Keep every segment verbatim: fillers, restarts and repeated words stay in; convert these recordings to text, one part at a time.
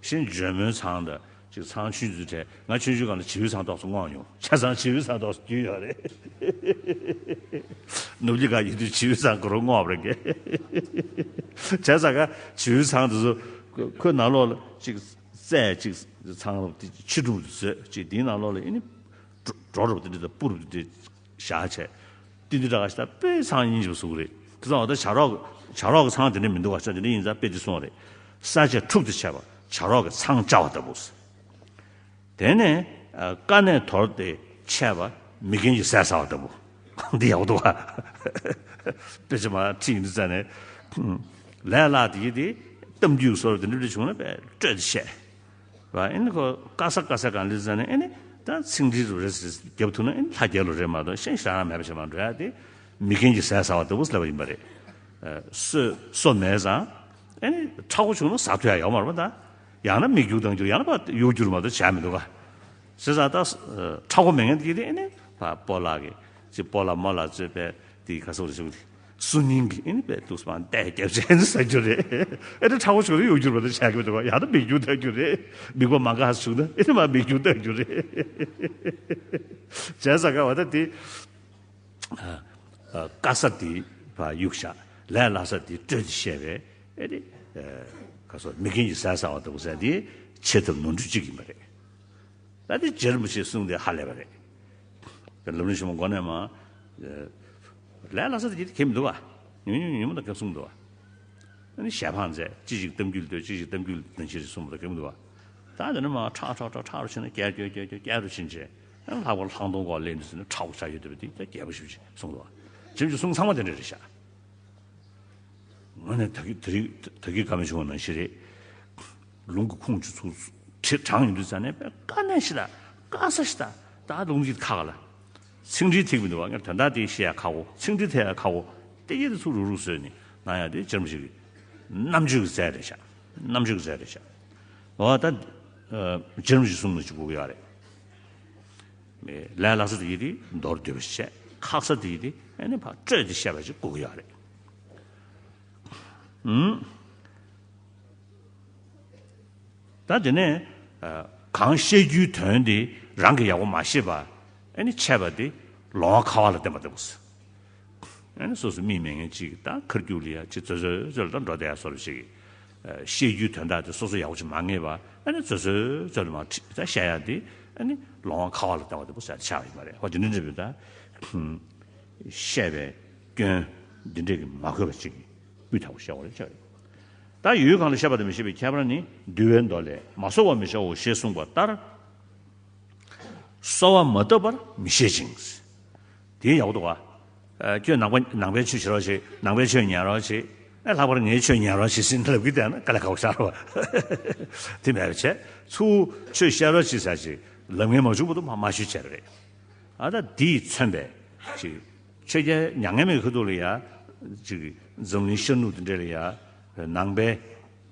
གཞན་འཇོལ་མོའི་ཚང་དང་ཅིག་ཚང་ཆུང་ཆུང་དེ་ང་ཆུང་ཆུང་སྒང་ལ་བྱིའུའི་ཚང་ཏོག་ཙམ་བསྔོགས་མྱོང་། ཆ་ཚང་བྱིའུའི་ཚང་ཏོག་ཙམ་རྒྱུས་ཡོད་རེད། ནུབ་གླིང་ག་ཡོད་དུས་བྱིའུའི་ཚང་ག་རུ་བསྔོགས་པ་རེད་གས། བྱས་ཙང་ག་བྱིའུའི་ཚང་དེ་ཚོ་ཁོའི་ནང་ལོགས་ལ་ཅིག་རྩྭ་ཅིག་ཚང་རུ་དེ་ཕྱི་སྒྲུང་དུ་བཟོས་ཅིག་དེའི་ནང་ལོགས་ལ་ཨེ་ནི་སྒྲོ་རུ་དེ་འདྲ་དང་སྤུ་རུ་དེ་འདྲ་བཞག་བྱས། ཏི་ཏི་ཏྲ་ཁ་ཤི་ད་དཔེ་ཚང་ཡིན་ཞིག་བཟོ་གི་རེད། ཁྱེད་ཚོ་འོ་ད་བྱ་རོག་བྱ་རོག་གི་ཚང་དེ་འདྲ་མི་འདུག་བ། ཆ་དེ་འདྲ་ཡིན་ཙང་དཔེ་དེ་གསུངས་རེད། ས་ཆ་དྲུག་ཏུ་ཕྱེ་བ་བྱ་རོག་གི་ཚང་བཅའ་བ་ལྟ་བུ། དེ་ནས་ཨ་ཀ་ནས་དོར་ཏེ་ཕྱེ་བ་མི་རྒན་གྱི་ཟས་ཟ་བ་ལྟ་བུ། འདི་ཡག་པོ་འདུག་བ། དཔེ་ཆ་མ་ཁྲིད་ཡིན་དུས་ཙ་ནས་ལས་སླ་དེ་ཡི་དེ་གཏམ་རྒྱུད་སོགས་དེ་འདྲ་འདྲ་བྱུང་ན་དཔེ་སྤྲོད་དེ་བཤད། བ་ཨེ་ནི་ཁོ་ཀ་ས་ཀ་ས་གང་ལི་ཟ་ནས་ཨེ་ནི་ད་ཚིག་འགྲེལ་རུ་རེ་ཟེར་རྒྱབ་ཐུབ་ན་ཨེ་ནི་ལྷ་རྒྱལ་ལོ་རེད་མ་གཏོགས་ཤེས་བྱ་རང་མེད་པ་བྱེད་མ་འགྲོ་ཡ་དེ་མི་རྒན་གྱི་ཟས་ཟ་བ་ལྟ་བུ་ཟེར་ལབ་པ་ཡིན་པ་རེད། སོ་སོ་མེད་ཙང་ཨེ་ནི་ཁྲ་བོ་བྱུང་ན་ཟ་ཐུབ་ཡ་ཡོད་མ་རེད་པ། ད་ཡང་ན་མིག་རྒྱུག་བཏང་རྒྱུ་ཡང་ན་ཕར་གཡུག་རྒྱུ་རུ་མ་གཏོགས་བྱ་མི་འདུག་ག། བྱས་ཙང་ད་ཁྲ་བོ་མེད་མཁན་དེ་གི་དེ་ཨེ་ནི་ཕར་སྤོ་ལགས་ཀྱི་ཅི་སྤོ་ལགས་རྨོ་ལགས་གཙོས་པའི་དེ་ག་ཟེར་བ་རེད་ཟེར་གི་དེ། སུ་ཉིན་གྱི་ཨེ་ནི་དཔེ་ཏོག་ཙམ་བལྟས་རྒྱབ་ཆེན་ཟ་རྒྱུ་རེད། ཨེ་ནི་ཁྲ་བོ་ཞིག་རེ་གཡུག་རྒྱུར་བ་དང་བྱ་རྒྱུ་འདུག་ཡང་ན་མིག་རྒྱུག་ལྟ་རྒྱུ་རེད། མིག་པ་མ་འགག་བྱུང་ན་ཨེ་ནི་མ་མིག་རྒྱུག་ལྟ་རྒྱུ་རེད། བྱས་ཙང་ག་བ་ད་དེ་ཀ་ས་དེ་བ་གཡུག་བཞག་ལས་སླ་ས་དེ་སྤྲོད་དེ་བཤད་པའི་ཨེ་ནི་ག་སོ་མི་རྒན་གྱི་ཟས་ཟ་བ་ལྟ་བུ་ཟེར་དེ་བྱེད་ཐབས་ནོར་འཁྲུལ་གཅིག་ཡིན་པ་རེད། ད་དེ་རྗེ་རིན་པོ་ཆེས་གསུངས་དེ་ཧ་ལས་པ་རེད། ལམ་རིམ་ཆེན་མོ་མགོ་ནས་མ། ལས་སླ་ས་དེ་ཡིད་ཁྱེད་མི་འདུག་བ། ཉུང་ཉུང་ཉུང་མ་དང་ག་གསུངས་འདུག་བ། ཨ་ནི་ཞལ་འཕངས་མཛད་ཅི་ཞིག་གཏམ་རྒྱུད་ལྟོས་ཅི་ཞིག་གཏམ་རྒྱུད་ལྟོས་ཅི་ཞིག་གསུངས་པ་དང་ག་མི་འདུག་བ། ད་དེ་ནས་མ་ཁྲག་ཁྲག་ཁྲག་ཁྲག་རུ་ཕྱིན་ནས་བསྐྱལ་བསྐྱལ་བསྐྱལ་བསྐྱལ་བསྐྱལ་རུ་ཕྱིན་བྱས། ཨ་ནི་ལྷག་པར་ལྷག་མཐོང་སྐོར་ལས་འདི་ཚོ་ནི་ཁྲག་པོ་ཆགས་ཡོད་བསྡད་པ་དེ་ད་རྒྱས་པོ་ཞིག་གསུངས་འདུག་བ། ཇི་བཞིན་གསུང་ཚང་མ་དེ་འདྲ་རེད་ཤག་ང་ནི་ད་གི་ད་རིག་ད་གི་བཀའ་མོལ་བྱུང་བ་ནང་བཞིན་རེད། ལུང་གི་ཁུངས་ཀྱི་ཚུལ་ཁྲིད་དྲངས་ཡོང་དུས་ཙ་ནས་དཔེ་དཀའ་གནད་ཞིག་དང་དཀའ་ས་ཞིག་དང་ད་ལུང་གི་ཁ་ཁ་ལ། ཚིག་འགྲེལ་ཐེག་མི་འདུག་བ། ངས་དོན་དག་དེ་བཤད་ཡ་ཁག་པོ་ཚིག་འགྲེལ་ཐེག་ཡ་ཁག་པོ་དེ་ཡེ་དེ་ཚུར་རུག་རུག་བཟོས་ནས་གནང་ཡ་དེ་རྗེ་རིན་པོ་ཆེ་གི་རྣམ་དཔྱོད་ཀྱི་རྩལ་རེད་ཤག་རྣམ་དཔྱོད་ཀྱི་རྩལ་རེད་ཤག་འོ་ད་རྗེ་རིན་པོ་ཆེ་གསུང་ནས་ཅིག་དགོས་ཀྱི་ཡོད་རེད། ལས་སླ་ས་དེ་ཡི་དེ་མདོར་བསྡུས་པ་ཞིག་བྱས། ཁག་ས་དེ་ཡི་དེ་ཨ་ནི་ཕར་སྤྲོས་ཏེ་བཤད་པ་ཞིག་དགོས་ཀྱི་ཡོད་རེད། ཨུམ། ད་དེ་ནས་ཨ་གང་བཤད་རྒྱུའི་དོན་དེ་རང་གིས་ཡག་པོ་མ་ཤེས་པ་ཨ་ནི་འཆད་པ་དེ་ལོང་བ་ཁ་བ་ལ་བརྟེན་པ་ལྟ་བུ་ཟེར། ཨ་ནི་སོ་སོ་མིག་མེད་མཁན་གཅིག་ད་ཁ་རྒྱུག་ལ་ཡ་ཅིག་རྩོད་རྩོད་རྩོད་ལ་ད་འགྲོ་བསྡད་ཡ་བཟོ་འདྲ་ཞིག་གིས། ཨ་བཤད་རྒྱུའི་དོན་དག་དེ་སོ་སོ་ཡག་པོ་ཅིག་མ་ངེས་པ་ཨ་ནི་རྩོད་རྩོད་རྩོད་ལ་མ་ཁྲིད་ད་བཤད་ཡ་དེ་ཨ་ནི་ལོང་བ་ཁ་བ་ལ་བརྟེན་པ་ལྟ་བུ་ཟེར་ཆགས་ཡོད་མ་རེད། ཧོ་དེ་འདྲ་འདྲ་བོ་ད། བཤད་པའི་སྐྱོན་འདི་འདྲས་ཀྱིས་མ་གོས་པ་ཅིག་སྤུས་དག་པོ་བཤད་པ་རེད་ཅེས། ད་ཡུལ་གང་ལ་བཤད་པ་དང་མི་བཤད་པའི་ཁྱད་པར་ནི། འདུལ་བའི་མདོ་ལས། མ་གསོལ་བར་མི་བྱའོ་ཞེས་གསུངས་པ་ལྟར། གསོལ་བ་མ་བཏབ་པར་མི་བཤད་ཅིང་། དེ་ཡག་པོ་འདུག་ག་ཨ་ཁྱོད་ནང་པ་ནང་པའི་ཆོས་བྱེད་རོགས་བྱེད། ནང་པའི་ཆོས་ཉན་རོགས་བྱེད། ཨ་ལྷག་པར་ངའི་ཆོས་ཉན་རོགས་བྱེད་ཟེར་ལབ་ཀྱི་བསྡད་ན་དཀའ་ལས་ཁག་པོ་ཆགས་རེད་བ། དེ་མེད་པ་བྱས་ཚུར་ཆོས་བཤད་རོགས་བྱེད་ཟེར་ཅིག་ལབ་མཁན་མ་བྱུང་བར་དུ་མ་མ་ཞུས་བྱས་པ་རེད། ཨ་ད་འདིས་མཚོན་པའི་ཅིག་ཆོས་རྒྱལ་མྱ་ངན་མེད་ཁ་ཐུག་ལ་ཡ་ཅིག་འཛམ་གླིང་ཤར་ནུབ་དེ་འདྲ་ལ་ཡ་ནང་པའི་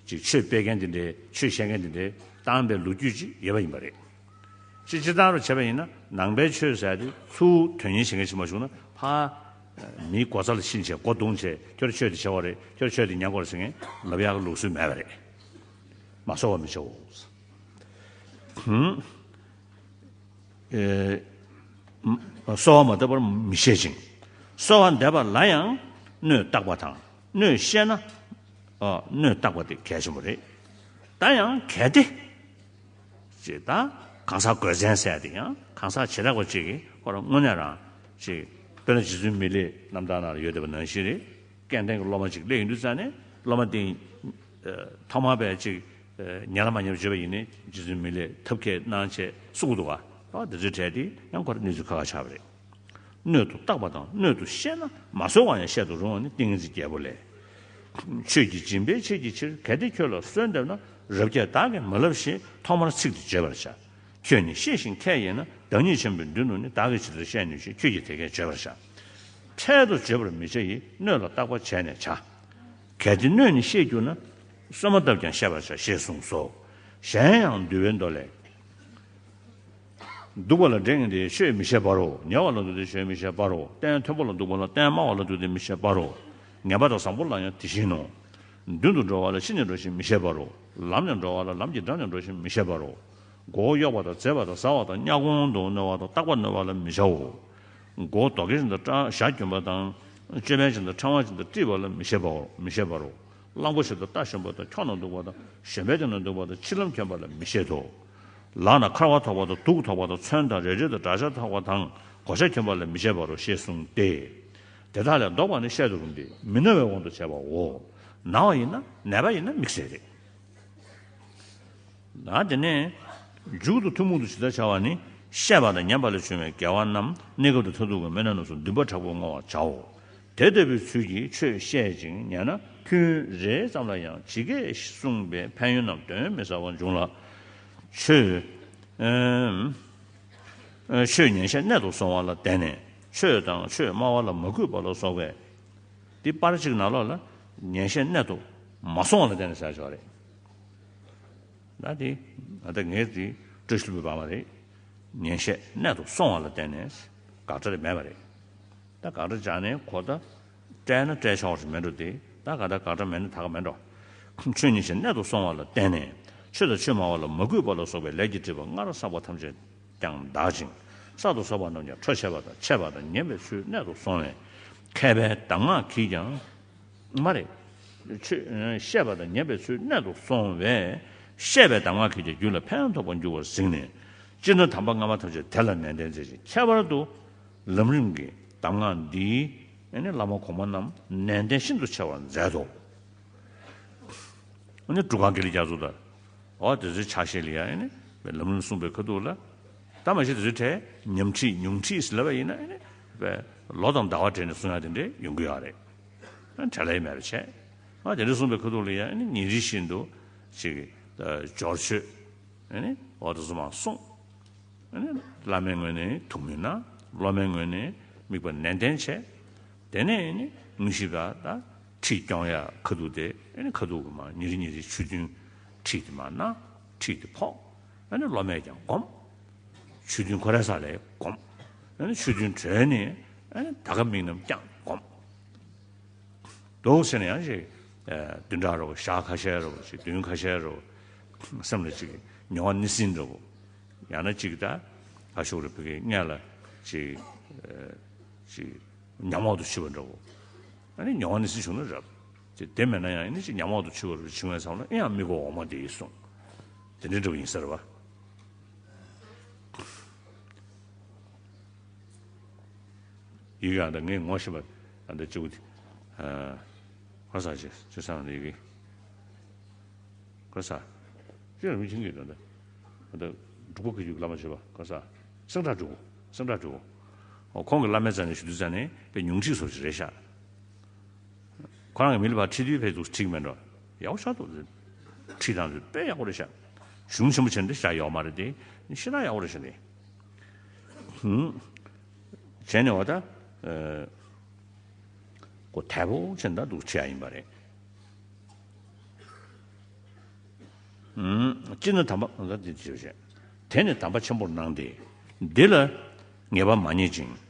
ཅིག་ཆོས་སྤེལ་མཁན་དེ་འདྲའི་ཆོས་བཤད་མཁན་དེ་འདྲའི་བཏང་པའི་ལོ་རྒྱུས་ཅིག་ཡོད་པ་ཡིན་པ་རེད། ཅིག་སྤྱིར་བཏང་རུ་བྱས་པ་ཡིན་ན་ནང་པའི་ཆོས་ཟེར་དེ་ཚུར་དོན་གཉེར་བྱེད་མཁན་ཞིག་མ་བྱུང་ན་ཕ་མིའི་སྒོ་རྩ་ལ་ཕྱིན་བྱས་སྒོ་རྡུང་བྱས་ཁྱོད་ཆོས་དེ་བྱེད་དགོས་རེད། ཁྱོད་ཆོས་དེ་ཉན་དགོས་རེད་ཟེར་མཁན་ལབ་ཡག་གི་ལུགས་སྲོལ་མེད་པ་རེད། མ་གསོལ་བ་མི་བྱའོ། ཨེ། གསོལ་བ་མ་བཏབ་པར་མི་བཤད་ཅིང་། གསོལ་བ་འདེབས་པ་ལ་ཡང་སྣོད་བརྟག་པ་དང་སྣོད་ཤེས་ན། ཨ་སྣོད་བརྟག་པ་དེ་གལ་ཆེན་པོ་རེད། ད་ཡང་གལ་ཏེ། ཅེས་ད་གང་ཟག་དགོས་མཚན་ཟེར་ཡ་དེ་ཡང་གང་ཟག་བྱེ་བྲག་པ་གཅིག་གིས་ཁོ་རང་དངོས་གནས་རང་ཅིག་དཔེར་ན་རྗེ་བཙུན་མི་ལའི་རྣམ་ཐར་ནང་ལ་ཡོད་བསྡད་པ་ནང་བཞིན་རེད། སྐལ་ལྡན་གྱི་སློབ་མ་ཅིག་སླེབས་ཡོང་དུས་ཙང་ནས་སློབ་མ་དེ་ཐོག་མར་བས་ཅིག་ཉན་ལ་མ་ཉན་པ་བརྗོད་པ་ཡིན་ནའི་རྗེ་བཙུན་མི་ལས་ཐབས་མཁས་གནང་བྱས་གསུང་གི་འདུག་ག་འདི་ཚོའི་གྲས་དེ་ཡང་ཁོ་རང་གནས་ཚུལ་ཁག་ཁག་ཆགས་པ་རེད། སྣོད་དུ་བརྟག་པ་དང་སྣོད་དུ་ཤེས་ན་མ་གསོལ་བ་ཡང་བཤད་དུ་རུང་བ་ནི་ཏིང་ངེ་འཛིན་རྒྱལ་པོ་ལས། ཆོས་ཀྱི་སྦྱིན་པའི་ཆེད་ཀྱི་ཕྱིར་གལ་ཏེ་ཁྱོད་ལ་གསོལ་འདེབས་ན་རབ་རྒྱས་བདག་གིས་མ་ལབ་ཞེས་ཐོག་མར་ཚིག་འདི་བརྗོད་པར་བྱ། ཁྱོད་ནི་ཤེས་ཤིང་མཁས་ཡིན་ན་བདག་ཉིད་ཆེན་པོའི་མདུན་དུ་ནི་བདག་གིས་ཇི་ལྟར་བཤད་ནུས་ཤིང་ཁྱོད་ཀྱིས་དེ་སྐད་བརྗོད་པར་བྱ། འཕྲལ་དུ་བརྗོད་པར་མི་བྱ་ཡི་སྣོད་ལ་བརྟག་པ་བྱས་ནས་བྱ། གལ་ཏེ་སྣོད་ནི་ཤེས་གྱུར་ན། གསོལ་མ་བཏབ་ཀྱང་བཤད་པར་བྱ་ཞེས་གསུངས་སོ། གཞན་ཡང་འདུལ་བའི་མདོ་ལས། འདུག་པ་ལ་འདྲེ་ངན་དེ་ཆོས་མི་བཤད་པར་རོ། ཉེ་བ་ལ་འདུག་སྟེ་ཆོས་མི་བཤད་པར་རོ། སྟན་མཐོན་པོ་ལ་འདུག་པ་ལ་སྟན་དམའ་བ་ལ་འདུག་སྟེ་མི་བཤད་པར་རོ། ངན་པ་དང་བཟང་པོ་ལ་ཡང་དེ་བཞིན་ནོ། མདུན་དུ་འགྲོ་བ་ལ་ཕྱིན་ནས་འགྲོ་ཞིང་མི་བྱེད་པ་རོ། ལམ་ནས་འགྲོ་བ་ལ་ལམ་གྱི་འགྲམ་ནས་འགྲོ་ཞིང་མི་བྱེད་པ་རོ། མགོ་བོ་གཡོགས་པ་དང་འཛེགས་པ་དང་ཟ་བ་དང་གཉའ་གོང་དུ་གནོན་པ་དང་རྟག་པར་གནོན་པ་ལ་མི་བྱའོ། མགོ་བོ་རྡོ་སྐས་བཞིན་དུ་བཀྲ་ཞྭ་གྱོན་པ་དང་། ཅོད་པན་བཞིན་དུ་ཕྲེང་བ་བཞིན་དུ་དཀྲིས་པ་ལ་མི་བྱེད་པའོ། མི་བྱེད་པ་རོ། གླང་པོ་ཆེ་དང་རྟ་ཞོན་པ་དང་ཁྱོགས་ན་འདུག་པ་དང་ཞོན་པའི་སྟེང་ན་འདུག་པ་དང་ཕྱི་ལམ་གྱོན་པ་ལ་མི་བྱེད་དོ། ལག་ན་འཁར་བ་ཐོགས་པ་དང་དུག་ཐོགས་པ་དང་ཚོན་དང་རལ་གྲི་དང་དྲག་ཤར་ཐོགས་པ་དང་གོ་ཆ་གྱོན་པ་ལ་མི་བྱེད་པ་རོ་ཞེས་གསུངས་ཏེ། དེ་དག་ལས་ལྡོག་པ་ནི་བཤད་དུ་རུང་སྟེ་མི་ན་བའི་དབང་དུ་བྱས་པའོ། ན་བ་ཡིན་ན་ནད་པ་ཡིན་ན་དམིགས་བསལ་རེད། ན་དེ་ནས་མཇུག་ཏུ་ཐུན་མོང་དུ་ཇི་ལྟར་བྱ་བ་ནི། བཤད་པ་དང་ཉན་པ་ལས་བྱུང་བའི་དགེ་བ་རྣམས་གནས་སྐབས་དང་མཐར་ཐུག་གི་སྨོན་ལམ་རྣམས་སུ་འདུན་པ་དྲག་པོས་བསྔོ་བར་བྱའོ། དེ་ལྟ་བུའི་ཚུལ་གྱིས་ཆོས་བཤད་ཅིང་ཉན་ན་ཐུན་རེ་ཙམ་ལ་ཡང་ཇི་སྐད་གསུངས་པའི་ཕན་ཡོན་རྣམས་དོན་མི་ཟ་བར་འབྱུང་ལ། ཆོས་ཨེམ། ཆོས་ཉན་བཤད་གནད་དུ་སོང་བ་ལ་བརྟེན་ནས་ཆོས་དང་ཆོས་སྨྲ་བ་ལ་མ་གུས་པ་ལ་སོགས་པའི། འདི་པར་གཅིག་ནང་ལོགས་ལ་ཉན་བཤད་གནད་དུ་མ་སོང་བ་ལ་བརྟེན་ནས་ཟེར་ཆོག་རེད། ད་དེ་ང་ད་ངས་དེ་བཀྲ་ཤིས་ལྷུན་པོའི་བར་མ་རེད། ཉན་བཤད་གནད་དུ་སོང་བ་ལ་བརྟེན་ནས་དགག་སྒྲ་རེད་མེད་པ་རེད། ད་དགག་སྒྲ་སྦྱར་ནས་གོ་ད་སྤྲད་ན་སྤྲད་ཆོག་རེད་མེད་འགྲོ་དེ། ད་ག་ད་དགག་སྒྲ་མེད་ན་ད་ག་མེད་འགྲོ། ཆོས་ཉན་བཤད་གནད་དུ་སོང་བ་ལ་བརྟེན་ནས་ཆོས་དང་ཆོས་སྨྲ་བ་ལ་མ་གུས་པ་ལ་སོགས་པའི་ལས་ཀྱི་སྒྲིབ་པ་སྔར་བསགས་པ་ཐམས་ཅད་ཀྱང་འདག་ཅིང་། གསར་དུ་བསགས་པ་རྣམས་ཀྱང་འཕྲོ་ཆད་པ་དང་ཆད་པ་དང་ཉམས་པའི་ཚུལ་གནད་དུ་སོང་བས། མཁས་པའི་གདམས་ངག་གིས་ཀྱང་། མ་རེད། ཆོས་བཤད་པ་དང་ཉན་པའི་ཚུལ་གནད་དུ་སོང་བས། བཤད་པའི་གདམས་ངག་གིས་ཀྱང་རྒྱུད་ལ་ཕན་ཐོགས་པར་འགྱུར་བར་གཟིགས་ནས། སྤྱིར་ན་དམ་པ་སྔ་མ་ཐམས་ཅད་དེ་ལ་ནན་ཏན་མཛད་ཅིང་ཁྱད་པར་དུ། ལམ་རིམ་གྱི་གདམས་ངག་འདིའི་ཨ་ནི་བླ་མ་གོང་མ་རྣམས་ནན་ཏན་ཤིན་ཏུ་ཆེ་བར་མཛད་དོ། ཨ་ནི་འབྲུག་སྒང་དགེ་ལེགས་རྒྱ་མཚོ་དང་། འོ་དེ་ཚོའི་ཕྱག་བཞེས་ལ་ཡང་ཨ་ནི་ལམ་རིམ་གསུངས་པའི་ཁ་ཐུག་ལ། ད་མ་གཞི་དེ་ཚོའི་གྲས་ཉམས་ཁྲིད་ཉུང་ཁྲིད་ཟེར་ལབ་པ་ཡིན་ན་ཨ་ནི་ལོ་དང་ཟླ་བ་སྦྲེལ་ནས་གསུང་ཡག་དེ་འདྲས་ཡོང་གི་ཡོད་རེད། ཨ་བྲལ་ལས་མེད་པ་བྱས། ཨ་དེ་འདྲས་གསུངས་པའི་ཁ་ཐུག་ལ་ཡང་ཨ་ནི་ཉིན་རེ་བཞིན་དུ་ཅིག་སྦྱོར་ཆོས་ཨ་ནི་འོ་དེ་ཚོ་མར་གསུངས། ཨ་ནི་བླ་མའི་ངོས་ནས་ཐུགས་སྨོན་གནང་། སློབ་མའི་ངོས་ནས་དམིགས་པ་ནན་ཏན་བྱས། དེ་ནས་ཨ་ནི་དངོས་གཞི་ལ་ད་ཁྲིད་སྐྱོང་ཡ་ཁ་ཐུག་དེ་ཨ་ནི་ཁ་ཐུག་གི་མར་ཉིན་རེ་ཉིན་རེ་ཆོས་ཐུན་ཁྲིད་དེ་མར་གནང་། ཁྲིད་དེ་ཕོག་ཨ་ནི་སློབ་མས་ཀྱང་སྒོམ། ཆོས་ཐུན་ཁོ་རའི་ས་ལ་སྒོམ། ཨ་ནི་ཆོས་ཐུན་གྲོལ་ནས་ཨ་ནི་ད་ག་དམིགས་རྣམ་བསྐྱངས་སྒོམ། འདུག་ཟེར་ནས་ཡང་ཞིག་བདུན་ཕྲག་རོ་ཞག་ཁ་ཤས་རོ་ཞིག་བདུན་ཁ་ཤས་རོ་སེམས་ལ་ཅིག་མྱོང་བ་ནི་སྲིད་འགྲོ། ཡང་ན་ཅིག་ད་ཁ་ཤོག་རེ་ཕ་གི་སྔས་ལ་ཅིག་ཅིག་ཉམས་འོག་ཏུ་ཆུད་པ་འགྲོ། ཨ་ནི་མྱོང་བ་ནི་སྲིད་བྱུང་ན་རབ། དེ་དེ་མེད་ན་ཡང་ཨ་ནི་ཅིག་ཉམས་འོག་ཏུ་ཆུད་པ་རུ་བྱུང་བའི་མཚམས་ལ་ཨེ་ཡང་དམིགས་པ་འོག་མ་དེ་ཡིས་གསུངས། དེ་འདྲའི་འགྲོ་ཡིན་ཟེར་བ། ཡི་གེ་ཨ་ད་ངས་ངོ་ཤེས་པ་ཨ་ད་གཅིག་པུ་དེ། ཁོ་ས་ཅི་ཅི་སང་ཡི་གེ་ཁོ་ས་ཅི་ལ་མི་ཆིང་གི་ད་ད་ཨ་ད་འབྲུག་པ་ཁ་ཆུ་བླ་མ་བྱེད་པ་ཁོ་ས་སེང་བྲག་འབྲུག་སེང་བྲག་འབྲུག་ཁོང་གི་བླ་མའི་རྩ་ནས་ཞུ་དུས་རྩ་ནས་དཔེ་ཉུང་ཁྲིད་སོགས་ཤིག་རེད་ཤག་ཁོ་རང་གི་མི་ལ་ཕར་ཁྲིད་དུས་ཕེབས་འདུག་ཁྲིད་མེད་འགྲོ། ཡག་པོ་ཤག་འདུག་ཁྲིད་སྟངས་དེ་དཔེ་ཡག་པོ་རེད་ཤག་གཞུང་ཆེན་པོ་ཆེན་འདི་བཞག་ཡོག་མ་རེད་དེ། ཤིན་ཏུ་ཡག་པོ་རེད་ཤག་དེ། ཧུམ། བྱས་ནས་བ་ད། ཨ། ཁོ་དལ་པོ་ཆེན་ད་འདུག་ཁྲིད་ཡ་ཡིན་པ་རེད། ཨུམ། སྤྱིར་ན་དམ་པ་ལ་འདི་ཅེས་བཤད། དེ་ནི་དམ་པ་ཆེན་པོར་སྣང་སྟེ། འདི་ལ་ངེས་པ་མ་རྙེད་ཅིང་།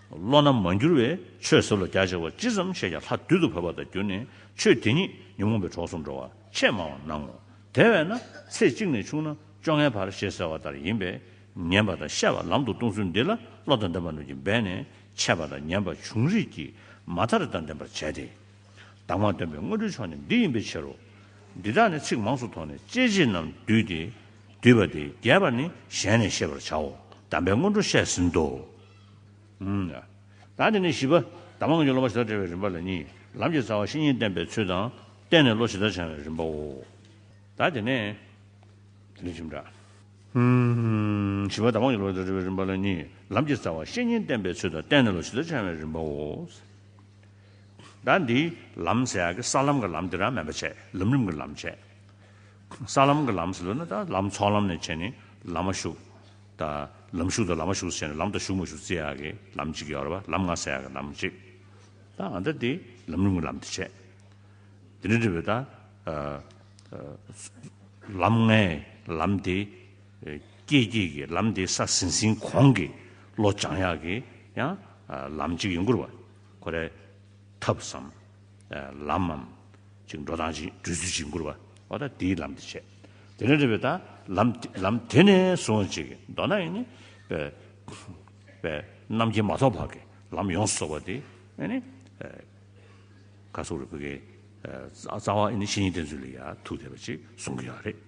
བློ་སྣ་མ་འགྱུར་བའི་ཆོས་ཟབ་ལ་རྒྱ་ཆེ་བ་ཅི་ཙམ་བཤད་ཀྱང་ལྷ་དུད་དུ་བབས་པ་དང་གྱུར་ནས་ཆོས་དེ་ཉིད་ཉོན་མོངས་པའི་གྲོགས་སུ་འགྲོ་བ་ཆེས་མང་བར་སྣང་ངོ་། དེ་བས་ན་ཚེ་གཅིག་ནས་ཆུང་ན་བཅོ་ལྔའི་བར་ཞེས་ཟེར་བ་ལྟར་ཡིན་པས། ཉན་པ་དང་བཤད་པ་ལམ་དུ་གཏོང་ཚུལ་འདི་ལ་བློ་དང་ལྡན་པ་རྣམས་ཀྱིས་འབད་ནས་འཆད་པ་དང་ཉན་པ་བྱུང་རིགས་ཀྱི་མ་མཐའ་རེ་དང་ལྡན་པར་བྱས་ཏེ། གདམས་ངག་སྟོན་པའི་དངོས་གྲུབ་མཆོག་ནི་འདི་ཡིན་པའི་ཕྱིར་རོ། འདི་དག་ནི་ཚིག་མངས་སུ་ཐོགས་ནས་གཅེས་གཅེས་རྣམས་བསྡུས་ཏེ། བསྡུས་པ་སྟེ་རྒྱས་པར་ནི་ཞལ་ནས་བཤད་པར་བྱའོ། གདམས་པའི་དངོས་གྲུབ་བཤད་ཟིན་ཏོ། ཨུམ། ད་དེ་ནས་བཞི་པ། གདམས་ངག་གི་སློབ་མ་ཇི་ལྟར་བགྲོད་པའི་རིམ་པ་ལ་གཉིས། ལམ་གྱི་རྩ་བ་བཤེས་གཉེན་བསྟེན་པའི་ཚུལ་དང་། བསྟེན་ནས་བློ་ཇི་ལྟར་སྦྱང་བའི་རིམ་པའོ། ད་དེ་ནས། དེ་ནས་ཞིབ་འདྲ། ཨུམ། བཞི་པ་གདམས་ངག་གི་སློབ་མ་ཇི་ལྟར་བགྲོད་པའི་རིམ་པ་ལ་གཉིས། ལམ་གྱི་རྩ་བ་བཤེས་གཉེན་བསྟེན་པའི་ཚུལ་དང་བསྟེན་ནས་བློ་ཇི་ལྟར་སྦྱང་བའི་རིམ་པའོ། ད་འདི་ལམ་ཟེར་ཡག་གི་ས་ལམ་གྱི་ལམ་འདི་རང་མིན་པ་བྱས། ལམ་རིམ་གྱི་ལམ་བྱས། ས་ལམ་གྱི་ལམ་ཟེར་ལབ་ན་ད་ལམ་ཚོགས་ལམ་ནས་བྱས་ནས་ལམ་མ་ཞུགས། ད་ལམ་ཞུགས་དང་ལམ་མ་ཞུགས་ཟེར་ནས་ལམ་དང་ཞུགས་མ་ཞུགས་བརྩི་ཡག་གི་ལམ་གཅིག་ཡོད་རེད་པ། ལམ་ལྔ་ཟེར་ཡག་གི་ལམ་གཅིག་ད་ཨ་ད་འདི་ལམ་རིམ་གྱི་ལམ་འདི་བྱས། དེ་འདྲ་འདྲ་བའི་ད། ལམ་ལྔའི་ལམ་དེ། སྐྱེས་སྐྱེས་ཀྱི་ལམ་དེ་ས་ཟིན་ཟིན་གོང་གི་བློ་སྦྱང་ཡག་གི་ཡང་ལམ་གཅིག་ཡོང་གི་རེད་པ། ཁོ་རེ་ཐབས་སམ། ལམ་མམ། ཅིག་འགྲོ་སྟངས་ཅིག་འགྲོ་ཚུལ་ཅིག་ཡིན་དགོས་རེད་པ། འོ་ད་དེའི་ལམ་དེ་བྱས། དེ་ནས་འདྲ་བའི་ད་ལམ་ལམ་དེ་ནས་བཟུང་ཅིག་མདོར་ན་ཡིན་ནི་པའི་པའི་རྣམ་མཁྱེན་མ་ཐོབ་བར་གྱི་ལམ་ཡོངས་སུ་རྫོགས་པ་དེ་ཨ་ནི་ཁ་སོག་རེ་ཕུ་གའི་རྩ་བ་ཨ་ནི་བཤེས་གཉེན་བསྟེན་ཚུལ་ལ་ཡ་ཐུག་བསྡད་པ་ཅིག་གསུང་གི་ཡོད་རེད།